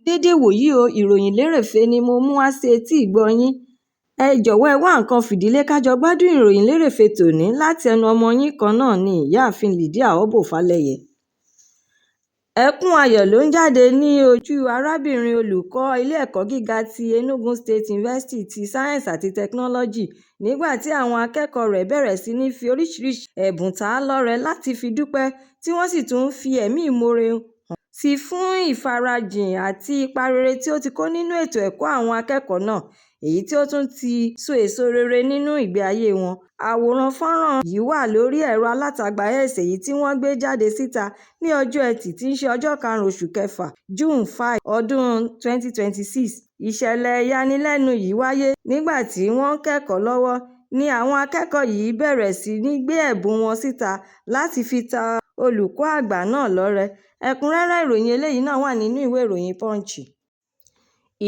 Dédé ìwòyí o. Ìròyìn lérèfé ni mo mú wá sí etí ìgbọ́ yín. Ẹ jọ̀wọ́, ẹ wá nǹkan fìdílé ká jọ gbádùn ìròyìn lérèfé tòní láti ẹnu ọmọ yín kan náà ní Ìyáàfin Lydia Obó Falẹyẹ. Ẹkún ayọ̀ ló ń jáde ní ojú arábìnrin olùkọ́ ilé-ẹ̀kọ́ gíga ti Enugu State University ti Science àti Technology nígbà tí àwọn akẹ́kọ̀ọ́ rẹ̀ bẹ̀rẹ̀ sí ní fi oríṣiríṣi ẹ̀bùn ta á lọ́rẹ láti fi dúpẹ́, tí wọ́n sì tún ń fi ẹ̀mí ìmoore hàn sí i fún ìfarajìn àti ipa rere tí ó ti kó nínú ètò ẹ̀kọ́ àwọn akẹ́kọ̀ọ́ náà, èyí tí ó tún ti so èso rere nínú ìgbé ayé wọn. Àwòrán fọ́nrán yìí wà lórí ẹ̀rọ alátagbà X, èyí tí wọ́n gbé jáde síta ní ọjọ́ Ẹtì tí í ṣe ọjọ́ 5 oṣù kẹfà (June 5, ọdún 2026). Ìṣẹ̀lẹ̀ ìyanilẹ́nu yìí wáyé nígbà tí wọ́n ń kẹ́kọ̀ọ́ lọ́wọ́ ní àwọn akẹ́kọ̀ọ́ yìí bẹ̀rẹ̀ sí ní gbé ẹ̀bùn wọn síta láti fi ta olùkọ́ àgbà náà lọ́rẹ. Ẹ̀kúnrẹ́rẹ́ ìròyìn eléyìí náà wà nínú ìwé ìròyìn Punch.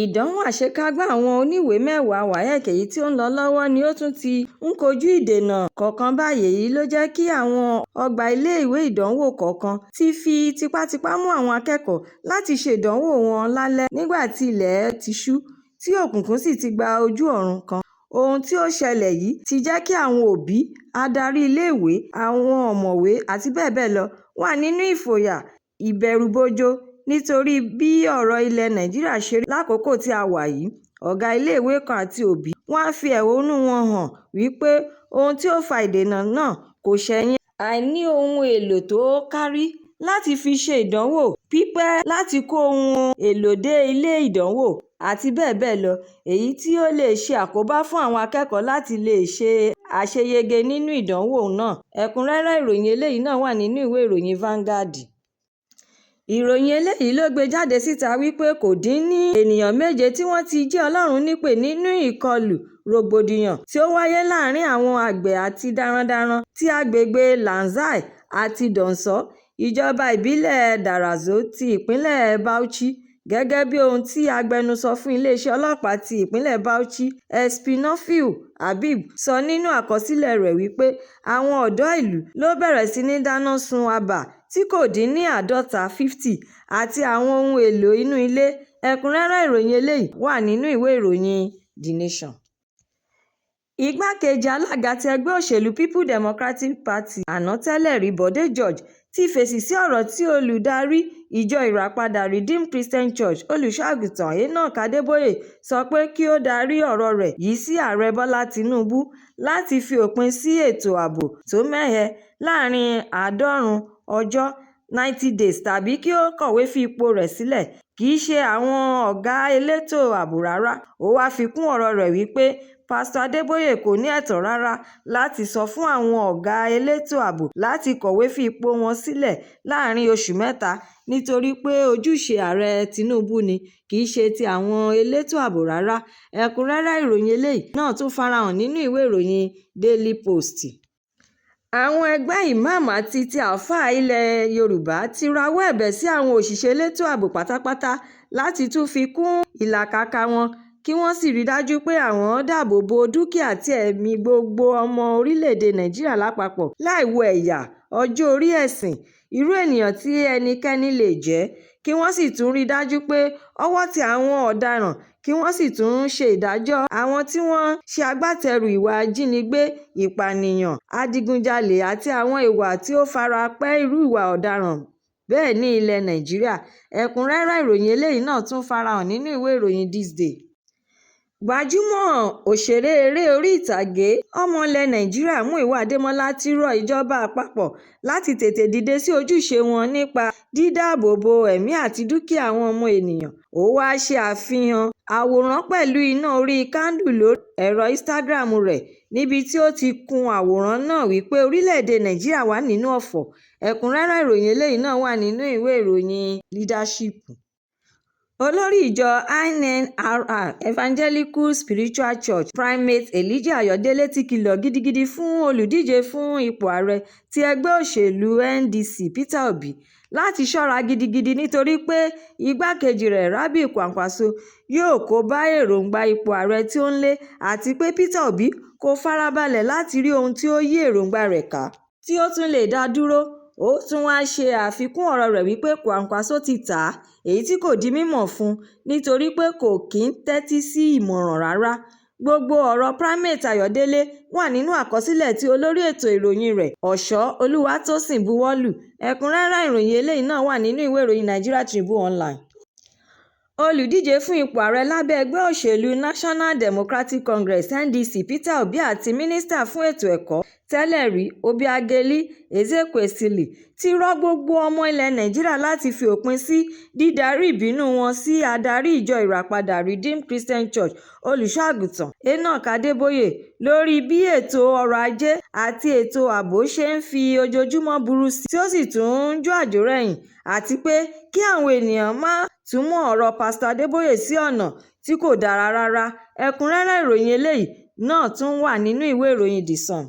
Ìdánwò àṣekágbá àwọn oníwèé mẹ́wàá WAEC, èyí tí ó ń lọ lọ́wọ́, ni ó tún ti ń kojú ìdènà kọ̀ọ̀kan báyìí. Èyí ló jẹ́ kí àwọn ọgbà iléèwé ìdánwò kọ̀ọ̀kan ti fi tipátipá mú àwọn akẹ́kọ̀ọ́ láti ṣe ìdánwò wọn lálẹ́ nígbà tí ilẹ̀ ti ṣú tí òkùnkùn sì ti gba ojú ọ̀run kan. Ohun tí ó ṣẹlẹ̀ yìí ti jẹ́ kí àwọn òbí, adarí iléèwé, àwọn ọ̀mọ̀wé àti bẹ́ẹ̀ bẹ́ẹ̀ lọ wà nínú ìfòyà ìbẹ̀rùbojo nítorí bí ọ̀rọ̀ ilẹ̀ Nàìjíríà ṣe rí lákòókò tí a wà yìí. Ọ̀gá iléèwé kan àti òbí wá ń fi ẹ̀hónú wọn hàn wípé ohun tí ó fa ìdènà náà kò ṣẹ̀yìn àìní ohun èlò tó kárí láti fi ṣe ìdánwò, pípẹ́ láti kó ohun èlò dé ilé ìdánwò àti bẹ́ẹ̀ bẹ́ẹ̀ lọ, èyí tí ó lè ṣe àkóbá fún àwọn akẹ́kọ̀ọ́ láti lè ṣe àṣeyege nínú ìdánwò náà. Ẹ̀kúnrẹ́rẹ́ ìròyìn eléyìí náà wà nínú ìwé ìròyìn Vanguard. Ìròyìn eléyìí ló gbé jáde síta wípé kò dín ní ènìyàn 7 tí wọ́n ti jẹ́ Ọlọ́run nípè nínú ìkọlù rògbòdìyàn tí ó wáyé láàárín àwọn àgbẹ̀ àti darandaran ti agbègbè Nganzai àti Donsor, ìjọba ìbílẹ̀ Darazo ti ìpínlẹ̀ Bauchi. Gẹ́gẹ́ bí ohun tí agbẹnusọ fún iléeṣẹ́ ọlọ́pàá ti ìpínlẹ̀ Bauchi SP Nafiu Habib sọ nínú àkọsílẹ̀ rẹ̀ wípé àwọn ọ̀dọ́ ìlú ló bẹ̀rẹ̀ sí ní dáná sun abà tí kò dín ní 50 (50) àti àwọn ohun èlò inú ilé. Ẹ̀kúnrẹ́rẹ́ ìròyìn eléyìí wà nínú ìwé ìròyìn The Nation. Igbákejì alága ti ẹgbẹ́ òṣèlú People Democratic Party àná tẹ́lẹ̀ rí Bọ̀dé George ti fèsì sí ọ̀rọ̀ tí olùdarí ìjọ Ìràpadà Redeemed Christian Church, Olùṣọ́-àgùntàn Enoch Adébóyè sọ pé kí ó darí ọ̀rọ̀ rẹ̀ yìí sí Ààrẹ Bọ́lá Tinubu láti fi òpin sí ètò ààbò tó mẹ́hẹ láàárín 90 ọjọ́ (90 days) tàbí kí ó kọ̀wé fi ipò rẹ̀ sílẹ̀, "Kì í ṣe àwọn ọ̀gá elétò ààbò rárá." Ó wá fi kún ọ̀rọ̀ rẹ̀ wípé Pásítọ̀ Adébóyè kò ní ẹ̀tọ́ rárá láti sọ fún àwọn ọ̀gá elétò ààbò láti kọ̀wé fi ipò wọn sílẹ̀ láàárín oṣù mẹ́ta nítorí pé ojúṣe Ààrẹ Tinubu ni, kì í ṣe ti àwọn elétò ààbò rárá. Ẹ̀kúnrẹ́rẹ́ ìròyìn eléyìí náà tún farahàn nínú ìwé ìròyìn Daily Post. Àwọn ẹgbẹ́ Ìmáàmù àti ti Àlùfáà ilẹ̀ Yorùbá ti rawọ́ ẹ̀bẹ̀ sí àwọn òṣìṣẹ́ elétò ààbò pátápátá láti tún fi kún ìlàkàkà wọn kí wọ́n sì ríi dájú pé àwọn dáàbò bo dúkìá àti ẹ̀mí gbogbo ọmọ orílẹ̀-èdè Nàìjíríà lápapọ̀ láì wo ẹ̀yà, ọjọ́ orí, ẹ̀sìn, irú ènìyàn tí ẹnikẹ́ni lè jẹ́, kí wọ́n sì tún ríi dájú pé ọwọ́ tẹ àwọn ọ̀daràn kí wọ́n sì tún ṣe ìdájọ́ àwọn tí wọ́n ṣe agbátẹrù ìwà ìjínigbé, ìpànìyàn, adigunjalè àti àwọn ìwà tí ó fara pẹ́ irú ìwà ọ̀daràn bẹ́ẹ̀ ní ilẹ̀ Nàìjíríà. Ẹ̀kúnrẹ́rẹ́ ìròyìn eléyìí náà tún farahàn nínú ìwé ìròyìn This Day. Gbajúmọ̀ òṣèré eré orí ìtàgé ọmọ ilẹ̀ Nàìjíríà Múyìwá Adémọ́lá ti rọ ìjọba àpapọ̀ láti tètè dìde sí ojúṣe wọn nípa dídáàbobo ẹ̀mí àti dúkìá àwọn ọmọ ènìyàn. Ó wá ṣe àfihàn àwòrán pẹ̀lú iná orí kándù lórí ẹ̀rọ Instagram rẹ̀ níbi tí ó ti kun àwòrán náà wípé orílẹ̀-èdè Nàìjíríà wà nínú ọ̀fọ̀. Ẹ̀kúnrẹ́rẹ́ ìròyìn eléyìí náà wà nínú ìwé ìròyìn Leadership. Olórí ìjọ INRR Evangelical Spiritual Church, Primate Elijah Ayọ̀délé ti kìlọ̀ gidigidi fún olùdíje fún ipò ààrẹ ti ẹgbẹ́ òṣèlú NDC Peter Obi láti ṣọ́ra gidigidi nítorí pé igbákejì rẹ̀ Rabiu Kwankwaso yóò kó bá èròńgbà ipò ààrẹ tí ó ń lé àti pé Peter Obi kò farabalẹ̀ láti rí ohun tí ó yí èròńgbà rẹ̀ ká tí ó tún lè dá dúró. Ó tún wá ṣe àfikún ọ̀rọ̀ rẹ̀ wípé Kwankwaso ti tà á èyí tí kò di mímọ̀ fún nítorí pé kò kì í tẹ́tí sí ìmọ̀ràn rárá. Gbogbo ọ̀rọ̀ Primate Ayọ̀dẹ́lẹ̀ wà nínú àkọsílẹ̀ tí olórí ètò ìròyìn rẹ̀, Ọ̀ṣọ́ Olúwatósìn, buwọ́lù. Ẹ̀kúnrẹ́rẹ́ ìròyìn eléyìí náà wà nínú ìwé ìròyìn Nigeria Tribune Online. Olùdíje fún ipò ààrẹ lábẹ́ ẹgbẹ́ òṣèlú National Democratic Congress (NDC) Peter Obi àti Mínísítà fún Ètò Ẹ̀kọ́ tẹ́lẹ̀ rí Obiageli Ezekwesili ti rọ gbogbo ọmọ ilẹ̀ Nàìjíríà láti fi òpin sí dídarí ìbínú wọn sí adarí Ìjọ Ìràpadà Redeemed Christian Church, Olùṣọ́-àgùntàn Enoch Adébóyè, lórí bí ètò ọrọ̀-ajé àti ètò ààbò ṣe ń fi ojoojúmọ́ burú sí tí ó sì tún ń jó àjórẹ̀yìn, àti pé kí àwọn ènìyàn má túmọ̀ ọ̀rọ̀ Pásítọ̀ Adébóyè sí ọ̀nà tí kò dára rárá. Ẹ̀kúnrẹ́rẹ́ ìròyìn eléyìí náà tún wà nínú ìwé ìròyìn The Sun.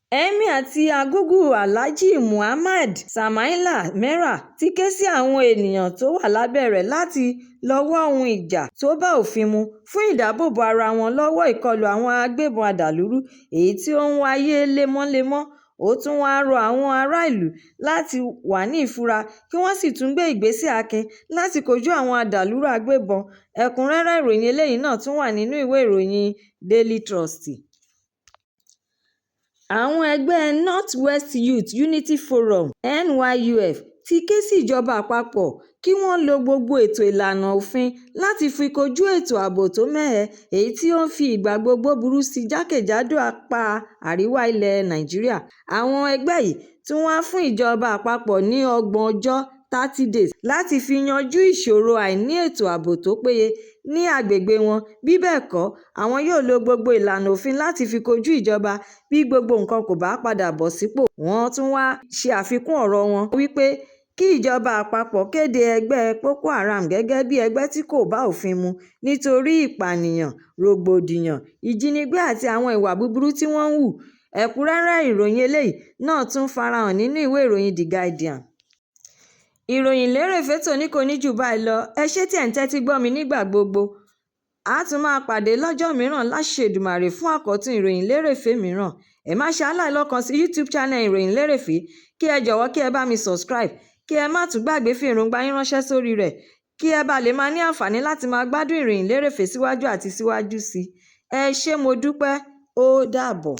Emir ti Argungu, Alhaji Muhammad Samaila Mera, ti ké sí àwọn ènìyàn tó wà lábẹ́ rẹ̀ láti lọ́ọ́ wá ohun ìjà tó bá òfin mu fún ìdáàbòbò ara wọn lọ́wọ́ ìkọlù àwọn agbébọn adàlúrú èyí tí ó ń wáyé lemọ́lemọ́. Ó tún wáá rọ àwọn ará ìlú láti wà ní ìfura kí wọ́n sì tún gbé ìgbésẹ̀ akin láti kojú àwọn adàlúrú agbébọn. Ẹ̀kúnrẹ́rẹ́ ìròyìn eléyìí náà tún wà nínú ìwé ìròyìn Daily Trust. Àwọn ẹgbẹ́ North West Youth Unity Forum (NYUF) ti ké sí ìjọba àpapọ̀ kí wọ́n lo gbogbo ètò ìlànà òfin láti fi kojú ètò ààbò tó mẹ́hẹ èyí tí ó ń fi ìgbà gbogbo burú sí jákèjádò apá àríwá ilẹ̀ Nàìjíríà. Àwọn ẹgbẹ́ yìí tún wá fún ìjọba àpapọ̀ ní ọgbọ̀n ọjọ́ (30 days) láti fi yanjú ìṣòro àìní ètò ààbò tó péye ní agbègbè wọn, bí bẹ́ẹ̀ kọ́ àwọn yóò lo gbogbo ìlànà òfin láti fi kojú ìjọba bí gbogbo nǹkan kò bá padà bọ̀ sípò. Wọ́n tún wáá ṣe àfikún ọ̀rọ̀ wọn wípé kí ìjọba àpapọ̀ kéde ẹgbẹ́ Boko Haram gẹ́gẹ́ bíi ẹgbẹ́ tí kò bá òfin mu nítorí ìpànìyàn, rògbòdìyàn, ìjínigbé àti àwọn ìwà búburú tí wọ́n ń hù. Ẹ̀kúnrẹ́rẹ́ ìròyìn eléyìí náà tún farahàn nínú ìwé ìròyìn The Guardian. Ìròyìn lérèfé tòní kò ní jù báyìí lọ. Ẹ ṣé tí ẹ̀ ń tẹ́tí gbọ́ mi nígbà gbogbo. A tún máa pàdé lọ́jọ́ mìíràn láṣẹ Èdùmàrè fún àkọ́tún ìròyìn lérèfé mìíràn. Ẹ má ṣe aláìlọ́kan sí YouTube channel Ìròyìn Lérèfé, kí ẹ jọ̀wọ́ kí ẹ bá mi subscribe, kí ẹ má tún gbàgbé fi èròǹgbà yín ránṣẹ́ sórí rẹ̀ kí ẹ bá lè máa ní àǹfààní láti máa gbádùn ìròyìn lérèfé síwájú àti síwájú sí i. Ẹ ṣé, mo dúpẹ́, ó dàbọ̀.